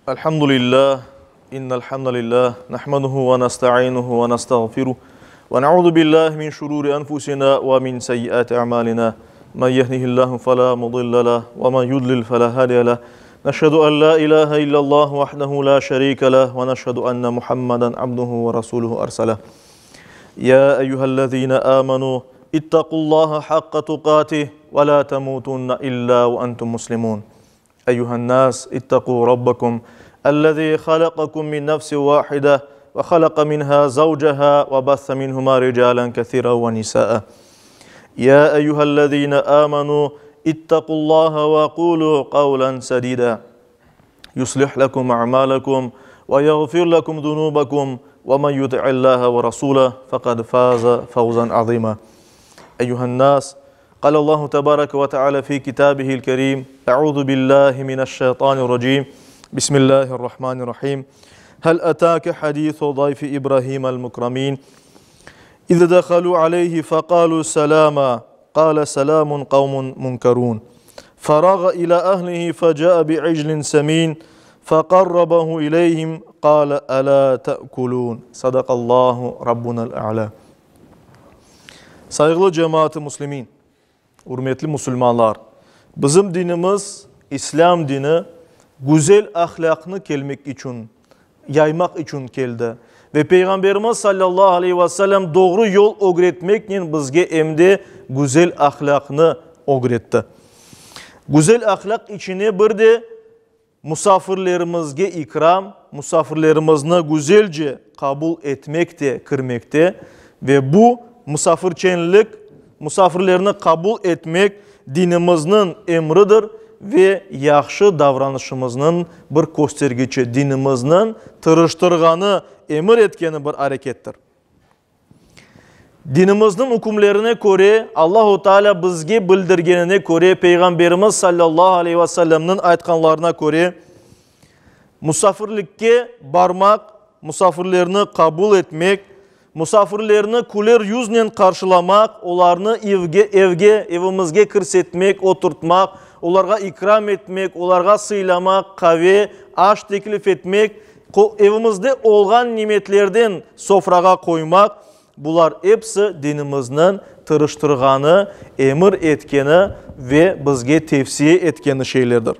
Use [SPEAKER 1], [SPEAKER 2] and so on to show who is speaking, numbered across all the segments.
[SPEAKER 1] الحمد لله إن الحمد لله نحمده ونستعينه ونستغفره ونعوذ بالله من شرور أنفسنا ومن سيئات أعمالنا من يهده الله فلا مضل له ومن يضلل فلا هادي له نشهد أن لا إله إلا الله وحده لا شريك له ونشهد أن محمدا عبده ورسوله أرسله يا أيها الذين آمنوا اتقوا الله حق تقاته ولا تموتن إلا وأنتم مسلمون أيها الناس اتقوا ربكم الذي خلقكم من نفس واحدة وخلق منها زوجها وبث منهما رجالا كثيرا ونساء يا أيها الذين آمنوا اتقوا الله وقولوا قولا سديدا يصلح لكم أعمالكم ويغفر لكم ذنوبكم ومن يطع الله ورسوله فقد فاز فوزا عظيما أيها الناس قال الله تبارك وتعالى في كتابه الكريم أعوذ بالله من الشيطان الرجيم بسم الله الرحمن الرحيم هل أتاك حديث ضيف إبراهيم المكرمين إذ دخلوا عليه فقالوا سلاما قال سلام قوم منكرون فراغ إلى أهله فجاء بعجل سمين فقربه إليهم قال ألا تأكلون صدق الله ربنا الأعلى Sayğılı cemaat-ı müslimin, ürmetli musulmanlar! Bizim dinimiz, İslâm dini, güzel ahlâqnı kelmek içün, yaymaq içün keldi. Ve Peyğamberimiz salâllahu aleyhi ve sellem doğru yol ögretmeknen bizge em de güzel ahlâqnı ögretti. Güzel ahlâq içine bir de Musafirlerimizge ikram, musafirlerimizni güzelce qabul etmek de kirmekte ve bu musafirçenlik, musafirlerni qabul etmek dinimizniñ emridir ve yahşı davranışımıznıñ bir köstergiçi, dinimizniñ tırıştırğanı, emir etkeni bir arekettir. Dinimizniñ ükümlerine köre, Allahu Teala bizge bildirgenine köre, Peyğamberimiz sallallahu aleyhi ve sellemniñ aytqanlarına köre, musafirlikke barmaq, musafirlerni qabul etmek, musafirlerni küler yüznen qarşılamaq, olarnı evge, evge, evimizge kirsetmek, oturtmaq, olarğa ikram etmek, olarğa sıylamaq, qave, aş teklif etmek, Evimizde olğan nimetlerden sofrağa qoymaq, bular episi dinimizniñ tırıştırğanı, emir etkeni ve bizge tevsiye etkeni şeylerdir.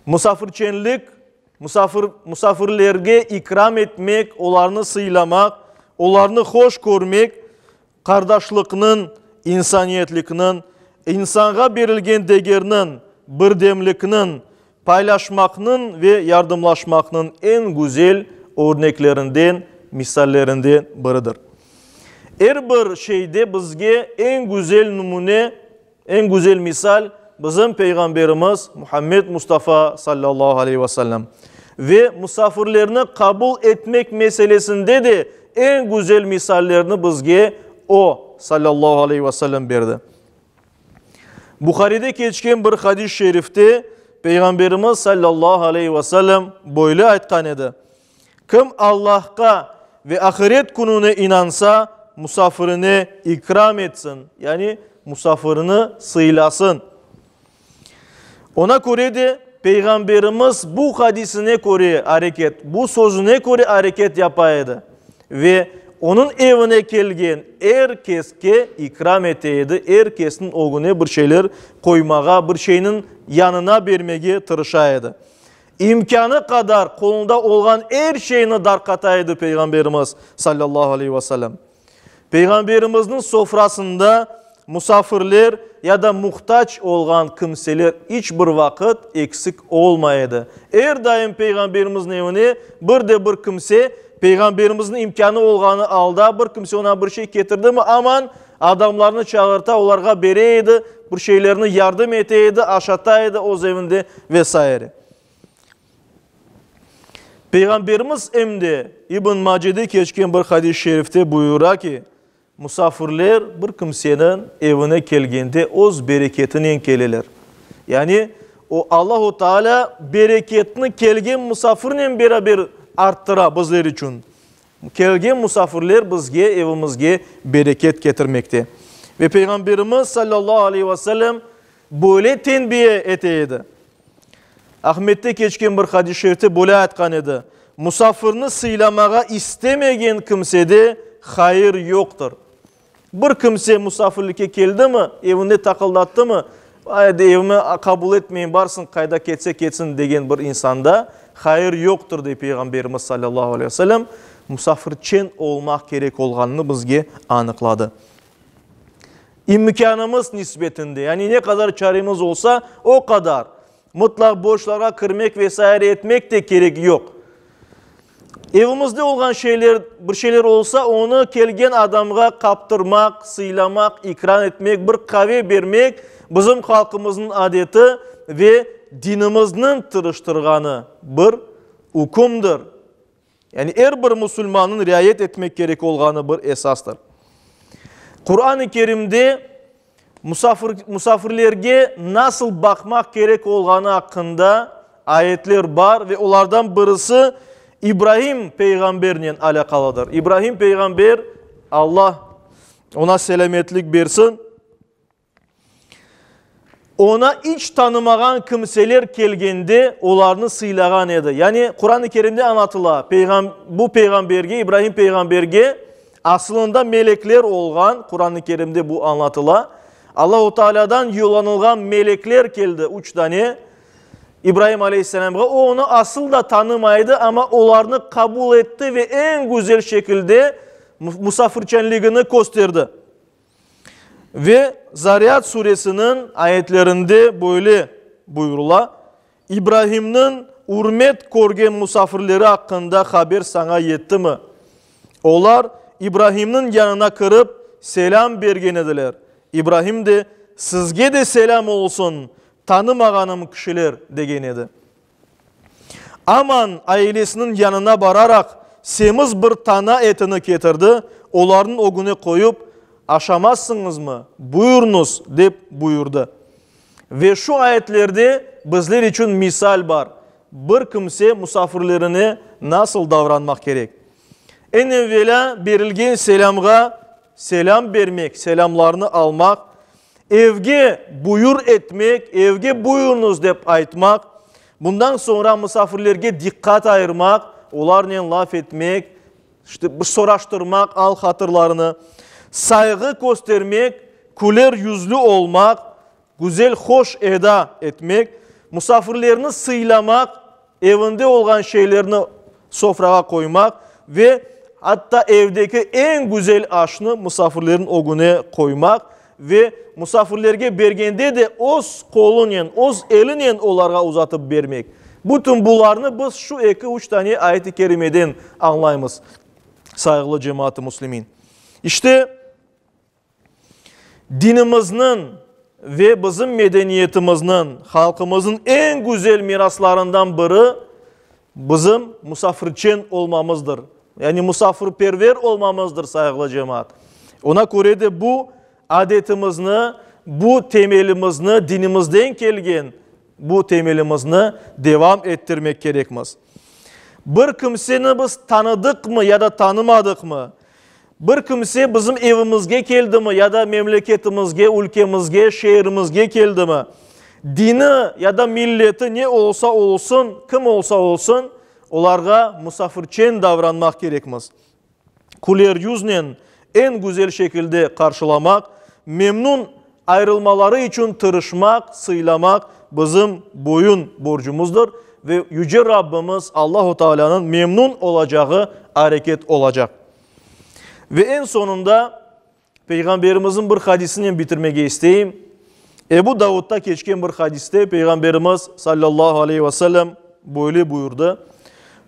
[SPEAKER 1] Musafirçenlik, musafir, musafirlerge ikram etmek, olarnı sıylamaq, olarnı hoş körmek, qardaşlıqnıñ, insaniyetlikniñ, insanğa berilgen degerniñ, birdemlikniñ, paylaşmaqnıñ ve yardımlaşmaqnıñ eñ güzel örneklerinden, misallerinden biridir. Er bir şeyde bizge eñ güzel nümüne, eñ güzel misal bizim Peyğamberimiz Muhammed Mustafa sallallahu aleyhi ve sellem. Ve musafirlerni qabul etmek meselesinde de eñ güzel misallerni bizge o, sallallahu aleyhi ve sellem, berdi. Buharide keçken bir hadis-i şerifte Peyğamberimiz sallallahu aleyhi ve sellem böyle aytqan edi, Kim Allahqa ve ahiret kününe inansa, musafirine ikram etsin, yani musafirini sıylasın. Ona köre de Peyğamberimiz bu hadisine köre areket, bu sözüne köre areket yapa edi ve onıñ evine kelgen er keske ikram ete edi, er kesniñ ögüne bir şeyler qoymağa, bir şeyniñ yanına bermege tırışa edi. İmkânı qadar qolunda olğan er şeyni darqata edi Peyğamberimiz, sallallahu aleyhi ve sellem. Peyğamberimizniñ sofrasında musafirler ya da muhtac olğan kimseler iç bir vaqıt eksik olmay edi. Er daim Peyğamberimizniñ evine bir de bir kimse, Peyğamberimizniñ imkânı olğanı alda bir kimse oña bir şey ketirdimi, aman adamlarnı çağırta, olarğa bere edi, bir şeylerni yardım ete edi, aşata edi öz evinde ve saire. Peyğamberimiz em de İbn Macede keçken bir hadis-i şerifte buyura ki, Musafirler bir kimseniñ evine kelgende öz bereketinen keleler. Yani, o Allahu Teala bereketni kelgen musafirnen beraber arttıra bizler içün. Kelgen musafirler bizge, evimizge bereket ketirmekte. Ve Peyğamberimiz sallallahu aleyhi ve sellem böyle tenbiye ete edi. Ahmette keçken bir hadis-i şerifte böyle aytqan edi, Musafirni sıylamağa istemegen kimsede hayır yoqtır. Bir kimse musafirlikke keldimi, evinde taqıldattımı, Aydı, evime qabul etmeyim, barsın, qayda ketse, ketsin degen bir insanda hayır yoqtır, dey Peyğamberimiz salâllahu aleyhi ve sellem, musafirçen olmaq kerek olğanını bizge anıqladı. İmkânımız nisbetinde, yani ne qadar çaremiz olsa, o qadar. Mıtlaq borclarğa kirmek ve saire etmek de kerek yoq. Evimizde olğan şeyler, bir şeyler olsa, onı kelgen adamğa qaptırmaq, sıylamaq, ikram etmek, bir qave bermek bizim halqımıznıñ adeti ve dinimizniñ tırıştırğanı bir ükümdir. Yani er bir musulmannıñ riayet etmek kerek olğanı bir esastır. Quran-ı Kerimde musafir, musafirlerge nasıl baqmaq kerek olğanı aqqında ayetler bar ve olardan birisi İbrahim peyğambernen alâqalıdır. İbrahim peyğamber, Allah ona selâmetlik bersin, Oña iç tanımağan kimseler kelgende, olarnı sıylağan edi. Yani, Quran-ı Kerimde añlatıla, bu peyğamberge, İbrahim peyğamberge, asılında melekler olğan, Quran-ı Kerimde bu añlatıla, Allahu Tealâdan yollanılğan melekler keldi, üç dane, İbrahim aleyhisselâmğa. O, onı asıl da tanımaydı, amma olarnı qabul etti ve eñ güzel şekilde musafirçenligini kösterdi. Ve Zariyat suresiniñ ayetlerinde böyle buyurıla, İbrahimniñ ürmet körgen musafirleri aqqında haber saña yettimi? Olar İbrahimniñ yanına kirip, selâm bergen ediler. İbrahim de, Sizge de selâm olsun, tanımağanım kişiler, degen edi. Aman ailesiniñ yanına bararaq, semiz bir tana etini ketirdi, olarnıñ ögüne qoyup, Aşamazsıñızmı? Buyurıñız, dep buyurdı. Ve şu ayetlerde bizler içün misal bar, bir kimse musafirlerine nasıl davranmaq kerek. Eñ evelâ berilgen selâmğa selâm bermek, selâmlarnı almaq, Evge buyur etmek, evge buyurıñız dep aytmaq, bundan soñra musafirlerge diqqat ayırmaq, olarnen laf etmek, işte, bir soraştırmaq al-hatırlarını, sayğı köstermek, küler yüzlü olmaq, güzel, hoş eda etmek, musafirlerni sıylamaq, evinde olğan şeylerni sofrağa qoymaq ve atta evdeki eñ güzel aşnı musafirlerniñ ögüne qoymaq ve musafirlerge bergende de öz qolunen, öz elinen olarğa uzatıp bermek. Bütün bularnı biz şu eki-üç tane ayet-i kerimeden añlaymız, sayğılı cemaat-ı müslimin. İşte, Dinimizniñ ve bizim medeniyetimizniñ, halqımıznıñ eñ güzel miraslarından biri bizim musafirçen olmamızdır. Yani musafirperver olmamızdır, sayğılı cemaat. Ona köre de bu adetimizni, bu temelimizni, dinimizden kelgen bu temelimizni devam ettirmek kerekmiz. Bir kimseni biz tanıdıqmı ya da tanımadıqmı, Bir kimse bizim evimizge keldimi ya da memleketimizge, ülkemizge, şeerimizge keldimi, dini ya da milleti ne olsa olsun, kim olsa olsun, olarğa musafirçen davranmaq kerekmiz. Küler yüznen, eñ güzel şekilde qarşılamaq, memnun ayrılmaları içün tırışmaq, sıylamaq bizim boyun borcumızdır ve Yüce Rabbimiz Allahu Taalânıñ memnun olacağı areket olacaq. Ve eñ soñunda Peyğamberimizniñ bir hadisinen bitirmege isteyim. Ebu Davudda keçken bir hadiste Peyğamberimiz sallallahu aleyhi ve sellem böyle buyurdı,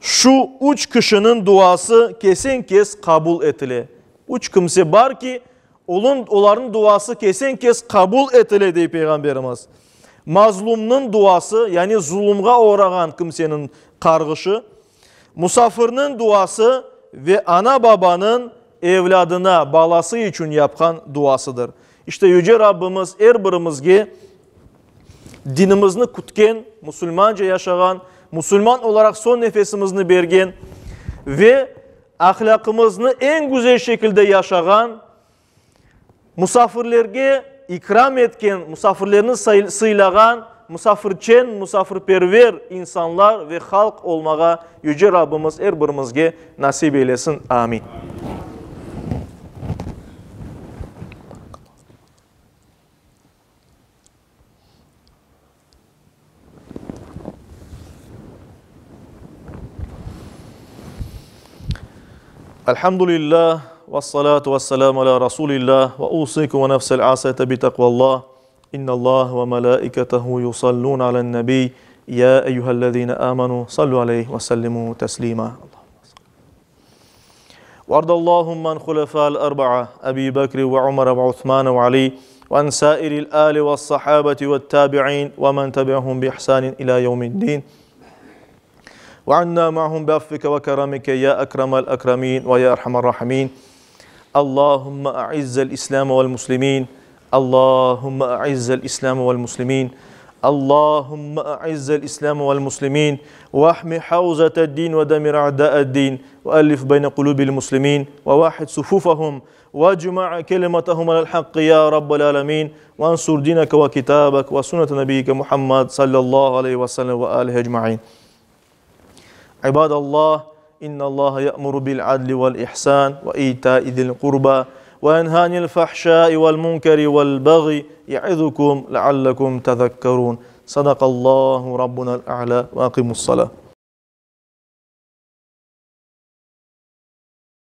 [SPEAKER 1] Şu üç kişiniñ duası kesen-kes qabul etile. Üç kimse bar ki, olun, olarnıñ duası kesen-kes qabul etile, dey Peyğamberimiz. Mazlumnıñ duası, yani zulumğa oğrağan kimseniñ qarğışı, Musafirniñ duası ve ana-babanıñ evlâdına, balası içün yapqan duasıdır. İşte, Yüce Rabbimiz er birimizge dinimizni kütken, musulmanca yaşağan, musulman olaraq soñ nefesimizni bergen ve ahlâqımıznı eñ güzel şekilde yaşağan, Musafirlerge ikram etken, musafirlerni sıylağan, musafirçen, musafirperver insanlar ve halq olmağa Yüce Rabbimiz er birimizge nasip eylesin. Amin. Elhamdülillah, vessalatu vesselamu ala Rasulillah, ve usikum ve nefsel asete bi takvallah. İnnallah ve melaiketehu yusallun alen nebi. Ya eyyühellezine amenu sallu aleyhi ve sellimu teslima. وارض اللهم عن خلفاء الأربعة أبي بكر وعمر وعثمان وعلي وعن سائر الآل والصحابة والتابعين ومن تبعهم بإحسان إلى يوم الدين وعنا معهم بعفوك وكرمك يا أكرم الأكرمين ويا أرحم الراحمين اللهم أعز الإسلام والمسلمين اللهم أعز الإسلام والمسلمين اللهم أعز الإسلام والمسلمين واحمي حوزة الدين ودمر أعداء الدين وألف بين قلوب المسلمين وواحد صفوفهم واجمع كلمتهم على الحق يا رب العالمين وانصر دينك وكتابك وسنة نبيك محمد صلى الله عليه وسلم وآله أجمعين عباد الله إن الله يأمر بالعدل والإحسان وإيتاء ذي القربى وينهى عن الفحشاء والمنكر والبغي يعظكم لعلكم تذكرون صدق الله ربنا الأعلى وأقيموا الصلاة.